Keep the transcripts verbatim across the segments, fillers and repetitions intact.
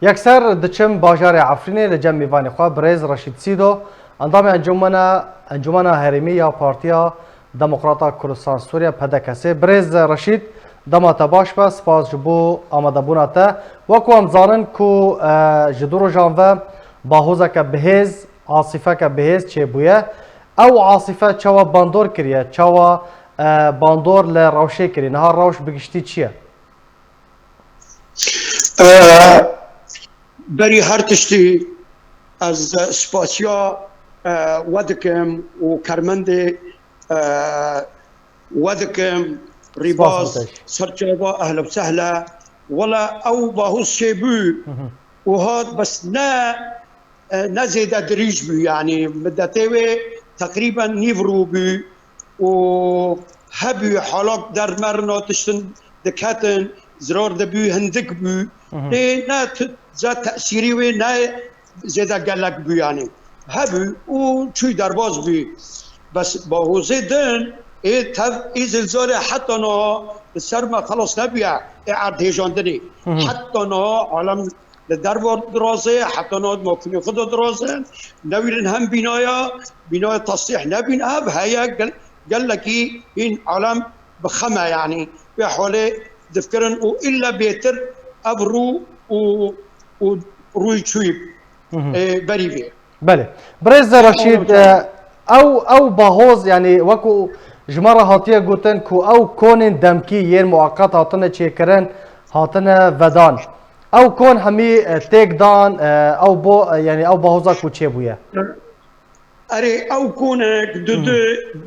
Yekser diçim bajarê Efrînê li cem mêvanê xwe birêz Reşîd Sîdo, endamê Encûmena, Encûmena Herêmî ya Partiya Demokrata Kurdistan Sûriye, P D K S. Birêz Reşîd, dema te baş be, spas ji bo amadebûna te. Wek ku em zanin ku, e, ji du rojan ve bahozeke bihêz, asîfeke bihêz çêbûye. Ew asîfe çawa bandor kiriye, çawa, e, bandor li rewşê kiriye? Niha rewş bi giştî çi ye? Berî her tiştî ez spasiya, e, we dikim û kermendê, e, we dikim, Rîbaz, serçava, ehla we sehla. Wela ew bahoz çêbû û hat, bes ne, e, ne zêde dirîj bû, yanî middetê wê teqrîben nîv rû bû û hebû halak dermerina tiştin diketin, zirar dibû, hindik bû. Lê ne tu-, za tesîrî wê ne zêde gelek bû, yanî hebû û çûy derbas bû. Bes bahozê din ê tev ê zilzalê heta niha li ser me xelas nebûye, ê erdhêjandinê. Heta niha alem li derva dirazê, heta niha di makunê xwe de dirazin. Newîrin hem bînaya, bînaya teslîh nebîn, ev heye gel-, gelekî hîn alem bi xem e, yanî wê halê difikirin û îlle bêtir ev rû û, û rûyê çûyî, e, berî vê. Belê. Birêz Reşîd, e, ew, ew bahoz, yanî wekû ji me re hatiye gotin ku ew konên demkî yên muweqet hatine çêkirin, hatine vedan. Ew kon hemî, e, têk dan, e, ew bo, e, yanî ew bahoza ku çêbûye. Erê, ew konek du, du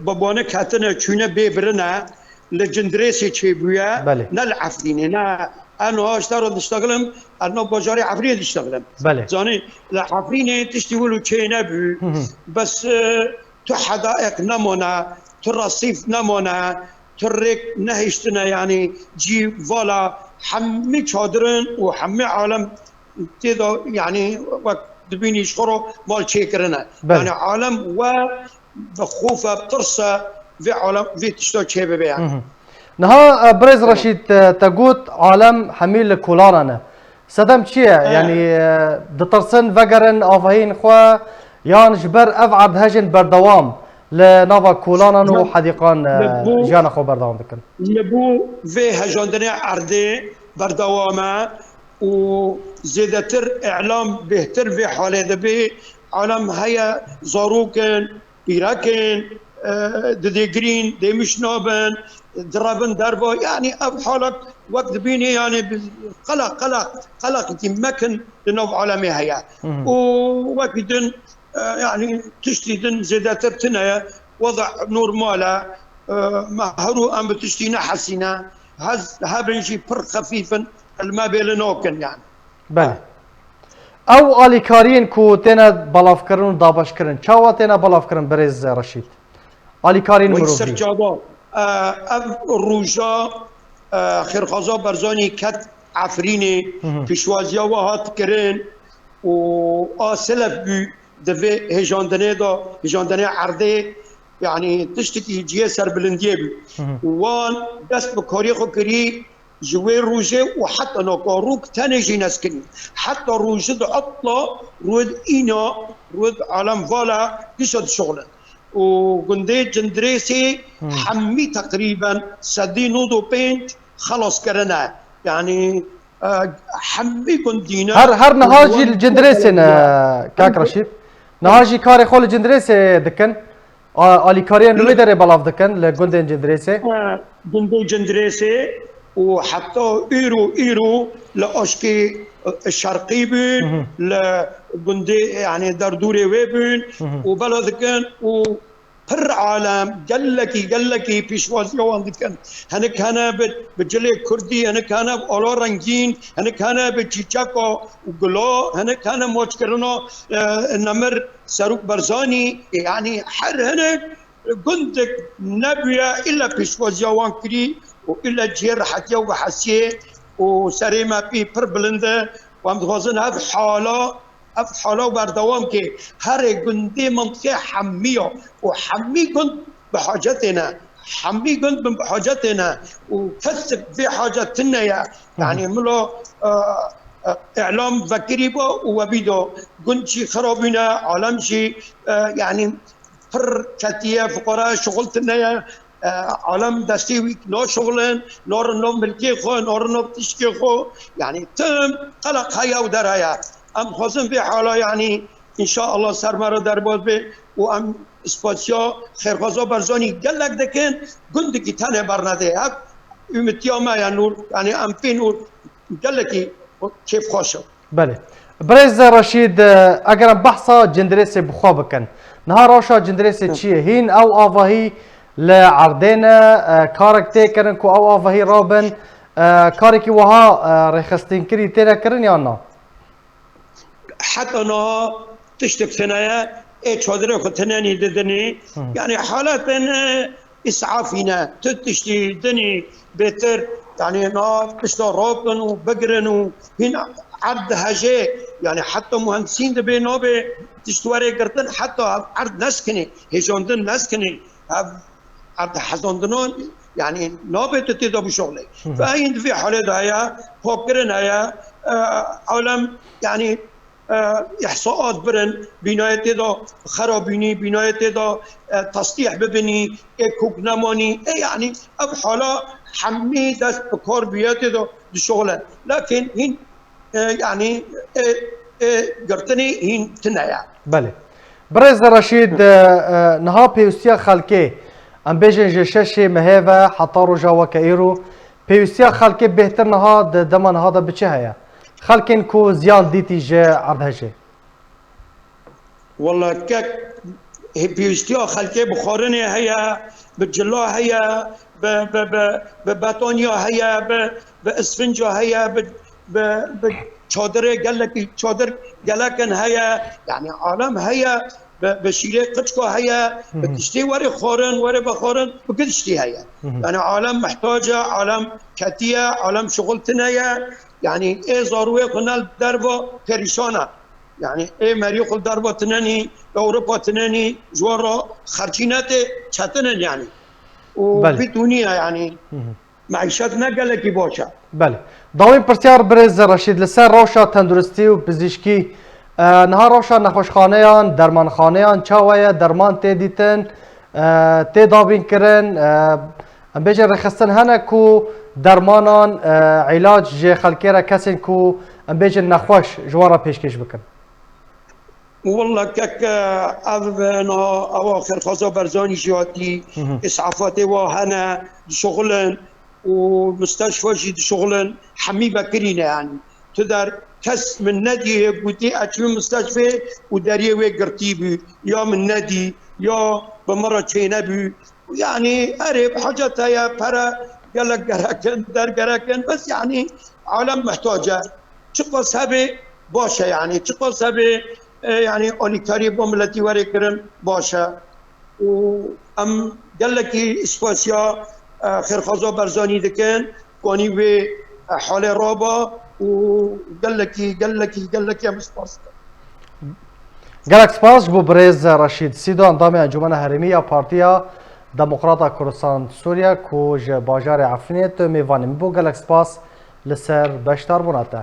babanek hatine çûne bê birine, li Cindirêsê çêbûye, Belê. ne li Efrînê, ne. Em niha ji te re diştexilim, em nav bajarê Efrînê diştexilim. Belê. Zanî, li Efrînê tiştî wilo çê nebû. Bes, e, tu hedaeq nemane, tu resîf nemane, tu rêk nehiştine, yanî cî vala hemî çadirin û hemî alem tê de, yanî wek dibînî ji xwe re mal çêkirine. Belê. Yanî alem we bi xof e, bi tirs e, vê alem, vê tişta çê bibe yanî. Niha, e, birêz Reşîd, e, te got alem hemî li kolana ne. Sedem çi ye? Yanî, e, ditirsin vegerin avahiyên xwe, yan ji ber ev erdhejên berdewam li nava kolanan û hedîqan, e, jiyana xwe berdewam dikin? Li bo vê hejandinê erdê berdewam e û zêdetir îlam bêhtir vê halê dibe. Alem heye zarok in, pîrek in, e, didêgirîn, dêmiş nabin, direbin derva. Yanî ev halek wek dibînî, yanî bi qeleq, qeleq, qeleqî mekin di nav alemê heye. Û wekî din, e, yanî tiştî din zêdetir tune ye. Weza normal e. E, me herû em bi tiştî nehesîne. Hez hebin jî pir xefîf in, li me bêli nakin yanî. Belê. Ew alîkariyên ku têne belavkirin û dabeşkirin, çawa têne belavkirin, birêz Reşîd? Alîkariyên Wek mirovî. Serçava, e, ev roja, e, Xêrxaza Barzanî ket Efrînê, Hı hı. pêşwaziya we hat kirin û a selef bû di vê hêjandinê de, hêjandinê erdê, yanî tiştekî cihê serbilindiyê bû. Hı hı. Wan dest bi kariyê xwe kirî, ji wê rojê û heta naka rûk tenê jî neskinî. Heta rojê di etla, rûd îna, rûd alem vala dişa dişuxulin. Û gundê Cindirêsê Hmm. hemî teqrîben sedî nod û pênc xelas kirine. Yanî, e, hemî gundîne Her, her niha û jî li Cindirêsê ne, kak Reşîd. Niha jî karê xwe li Cindirêsê dikin. A-, alîkariyên li wê derê belav dikin li gundên Cindirêsê? E, gundê Cindirêsê û heta îro, îro li aşkê, e, şerqî bûn, Hı hı. li gundê, yanî derdorê wê bûn Hı hı. û bela dikin û pir alem, gelekî, gelekî pêşwaziya wan dikin. Hinek hene bi, bi cilê kurdî, hinek hene bi ala rengîn, hinek hene bi çîçeka û gula, hinek hene maçkirina, e, nemir Serok Barzanî, yanî her hinek gundek nebûye, îlla pêşwaziya wan kirî û îlla cihê rehetiya û behesiyê û serê me pê pir bilind e. Û em dixwazin ev hala, ev hala berdewam ke. Herê gundê mintiqê hemî ya û hemî gund bi hacetê ne. Hemî gund bi hacetê ne û kesek vê hacet tune ye. Hı hı. Yanî milo, e, îlam vekirî bû û we bî do. Gund jî xirabîne, alem jî, e, yanî pir ketiye, fuqara şixul tine ye. E, alem destê wî naşixulin, narin nav milkê xwe, narin nav tişkê xwe. Yanî tim qeleq heye û der heye. Em xwazin vê hala, yanî înşaallah ser me re derbas bê û em spasiya Xêrxwaza Barzanî gelek dikin, gundikî tenê bernedê. Ev umîtiya me ye, Nûr, yanî em pê Nûr gelekî kêfxweş in. Belê. Birêz Reşîd, e, eger em behsa Cindirêsê bi xwe bikin, niha rewşa Cindirêsê çi ye? Hîn ew avahî li erdê ne, e, karek tê kirin ku ew avahî rabin, e, karekî wiha, e, rêxistinkirinî têne kirin yan na? Heta niha tiştek tune ye, ê çadirê xwe tinenî didinî. Hı. Yanî haletên, e, îsafî ne. Tu tiştî dinî bêtir, yanî na tişta rakin û bigirin û hîn erd hejê, yanî heta muhendisîn dibê nabê tişt were girtin, heta ev erd neskinî, hêjandin neskinî. Ev erd hezandinan, yanî nabê tu tê de bişuxlê. Hı hı. Ve hîn di vê halê de heye, pakirin heye, e, alem, yanî, e, îhsaat birin, bînayê tê de xerabînî, bînayê tê de, e, teslîh bibinî, ê kok nemanî, ê, yanî ev hala hemî dest bi kar bûye tê de dişuxulin. Lakin hîn, e, yanî, e, e, girtinî hîn tune ye. Belê. Birêz Reşîd, e, e, niha pêwîstiya xelkê, em bêjin ji şeşê mehê ve heta roja weke îro, pêwîstiya xelkê bêhtir niha di dema niha de bi çi heye? Xelkên ku ziyan dîtî ji erdhejê. Wala kek, hê pêwîstiya xelkê bi xwarinê heye, bi cila heye, bi, bi, bi, bi betoniya heye, bi, bi isfinca heye, bi, bi, bi çadirê gelekî, çadir gelekin heye. Yanî alem heye, bi, bi şîrê qiçka heye, bi Hı hı. tiştê were xwarin, were vexwarin, bi giştî heye. Hı hı. Yanî alem mihtac e, alem ketiye, alem şixul tine ye. Yanî ê zarûyê xwe ne li derva perîşan e. Yanî ê merî xwe li derva tinenî, li Ewropa tinenî, ji wan re xercî netê, çetin in yanî. Û Belê. vî dûniya yanî Hı hı. meîşet ne gelekî baş e. Belê. Dawîn pirsyar birêz Reşîd, li ser rewşa tenduristî û pizîşkî, e, niha rewşa nexweşxaneyan, dermanxaneyan çawa ye, derman tê dîtin, e, tê dabîn kirin, e, em bêjin rêxistin hene ku dermanan, e, îlac ji xelkê re kesên ku em bêjin nexweş ji wan re pêşkêş bikin? Walla kek, e, ev, e, niha ewa Xêrxwaza Berzanî jî hatî, Hı hı. îs'afatê wa hene, dişuxulin û musteşfa jî dişuxulin, hemî vekirî ne yanî. Tu der kes min nedî hê gotî ez çûm musteşfê û deriyê wê girtî bû, ya min nedî, ya bi min re çênebû. Yanî erê hacet heye, pere gelek gerek in, der gerek in, bes yanî alem mihtac e. Çiqas hebe baş e yanî, çiqas hebe, e, yanî alîkariyê bo miletî were kirin baş e. Û em gelekî spasiya, e, Xêrxwaza Berzanî dikin, ku anî wê, e, halê raba û gelekî, gelekî, gelekî em spas dikin. Gelek spas ji bo birêz Reşîd Sîdo, endamê Encûmena Herêmî ya Partiya Demokrata Kurdistan Sûriye ku ji bajarê Efrînê tu mêvanê min bû. Gelek spas li ser beşdarbûna te.